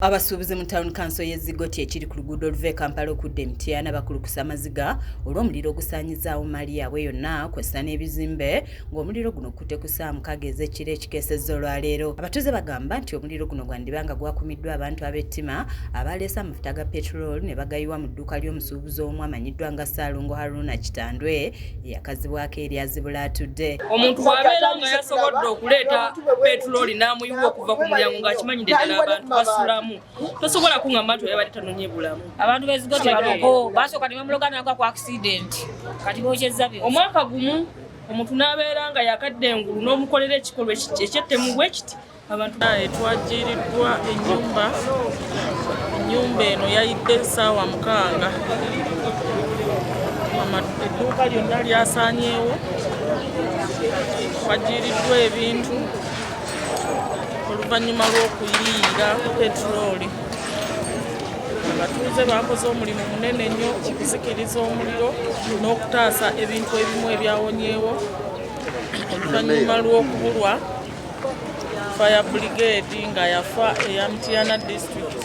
Abasuubuzi mu Town Council y'e Zigoti ekiri ku luguudo oluva e Kampala okudda e Mityana bakulukusa amaziga olw'omuliro ogusaanyizaawo mmaali yaabwe yonna kw'ossa n'ebizimbe ng'omuliro guno gukutte ku ssaawa 6 ez'ekiro ekikeesezza olwaleero. Abatuuze bagamba nti omuliro guno gwandiba nga gwakumiddwa abantu ab'ettima abaleese amafuta ga petrol ne bagayiwa mu dduuka ly'omusuubuzi omu amanyiddwa nga Ssaalongo Haruna Kitandwe eyakazibwako erya Zibulaatudde. Omuntu bw'abeera nga yasobodde okuleeta petulooli n'amuyiwa okuva ku mulyango ng'akimanyi ddala abantu basulamu, tosobola kuŋŋamba nti oyabadde tanonye bulamu. Abantu b'eZigoti baloko basooka ne bamuloga naga ku accident, kati bokyezza byo. Omwaka gumu omuntu n'abeera nga yakadde engulu n'omukolera ekikolwa ekyettemu bwe kiti abantu. Twajjiriddwa ennyumba. Ennyumba eno yayidde essaawa 6. Edduuka lyonna lyasaanyeewo. Twajjiriddwa ebintu oluvannyuma lw'okuyiira petulooli. Abatuuze bakoze omulimu munene nnyo okuzikiriza omuliro n'okutaasa ebintu ebimu ebyawonyeewo oluvannyuma lw'okubulwa fire brigade nga yafa eya Mityana District.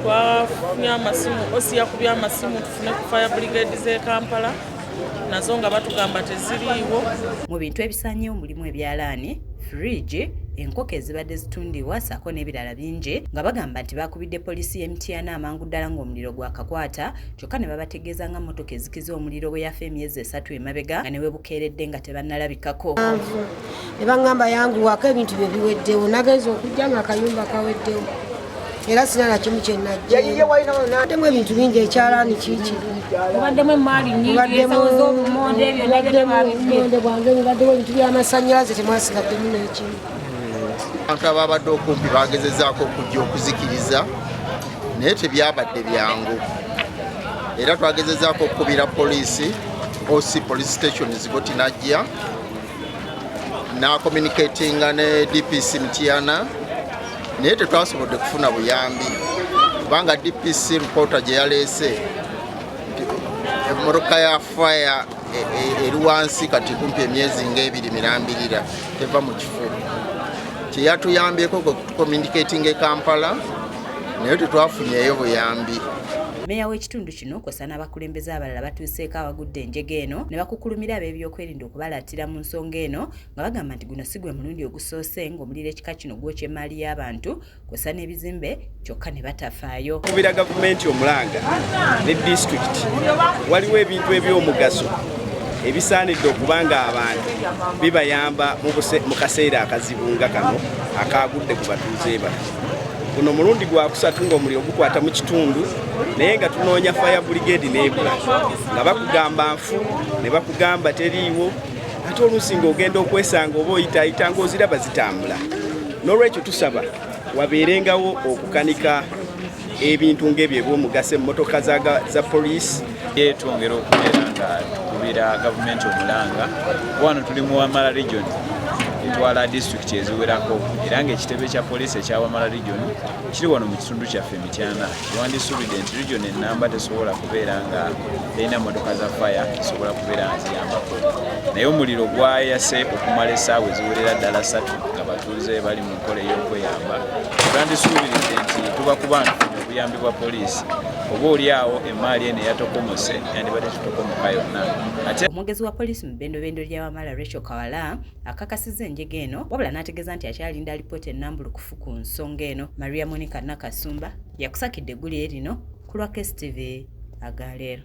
Twafunye amasimu, OC yakubye amasimu tufune ku fire brigade z'e Kampala, nazo nga batugamba teziriiwo. Mu bintu ebisaanyeewo mulimu ebyalaani, firiigi, enkoko ezibadde zitundibwa ssaako n'ebirala bingi, nga bagamba nti baakubidde poliisi y'e Mityana amangu ddala ng'omuliro gwakakwata, kyokka ne babategeeza nga mmotoka ezikiza omuliro bwe yafa emyezi 3 emabega, nga ne we bukeeredde nga tebannalabikako. Ne baŋŋamba yanguwako, ebintu bye biweddewo. Nagenza okujja nga akayumba kaweddewo era sina nakimu kyenajjebaddemu ebintu bingi, ekyalaani kiiki. Mubaddemu emaali nyingi, ensawo z'obumonde, byonna byonna babibye. Obumonde bwange mubaddemu, ebintu by'amasannyalaze, temwasigaddemu n'ekimu. Abantu ababadde okumpi bagezezaako okujja okuzikiriza naye tebyabadde byangu, era twagezezaako okukubira poliisi. OC Police Station Zigoti najja n'acommunicatinga ne DPC Mityana, naye tetwasobodde kufuna buyambi kubanga DPC reporter gye yaleese nti emmotoka ya fire eri wansi kati kumpi emyezi nga 2 mirambirira teva mu kifo. Kyeyatuyambyeko kwe kutucommunicatinga e Kampala, naye tetwafunyeeyo buyambi. Meeya w'ekitundu kino kw'ossa n'abakulembeze abalala batuuseeko awagudde enjega eno ne bakukulumira ab'ebyokwerinda okubalaatira mu nsonga eno, nga bagamba nti guno si gwe mulundi ogusoose ng'omuliro ekika kino gwokya emaali y'abantu kw'ossa n'ebizimbe, kyokka ne batafaayo. Kubira gavumenti omulanga ne disitulikiti, waliwo ebintu eby'omugaso ebisaanidde okuba nga abantu bibayamba mu kaseera akazibu nga kano akagudde ku batuuze baffe. Guno mulundi gwakusatu ng'omuliro gukwata mu kitundu, naye nga tunoonya fire brigade n'ebula, nga bakugamba nfu ne bakugamba teriiwo, ate oluusi ng'ogenda okwesanga oba oyitaayita ng'oziraba zitambula. N'olwekyo tusaba wabeerengawo okukanika ebintu ng'ebyo ebyomugaso, emmotoka za poliisi. Ye twongera okubeera nga tukubira gavumenti omulanga. Wano tuli mu Wamala Region, etwala disitulikiti eziwerako, era ng'ekitebe kya poliisi ekya Wamala Region kiri wano mu kitundu kyaffe Mityana. Wandisuubidde nti region enamba tesobola kubeera nga terina mmotoka za fire esobola kubeera nga ziyambako, naye omuliro gwayase okumala essaawa eziwerera ddala 3 nga batuuze bali mu nkola ey'okweyamba. Twandisuubiridde nti tuba kuba ntufunye obuyambi bwa poliisi, oba oli awo emaali eno eyatokomose yandibadde tutokomoka yonna ate. Omwogezi wa poliisi mu bbendobendo lya Wamala, Rachel Kawala, akakasizza enjega eno, wabula n'ategeeza nti akyalinda alipoota ennambulukufu ku nsonga eno. Maria Monica Nakasumba yakusakidde eggulire lino ku lwa KSTV agaleero.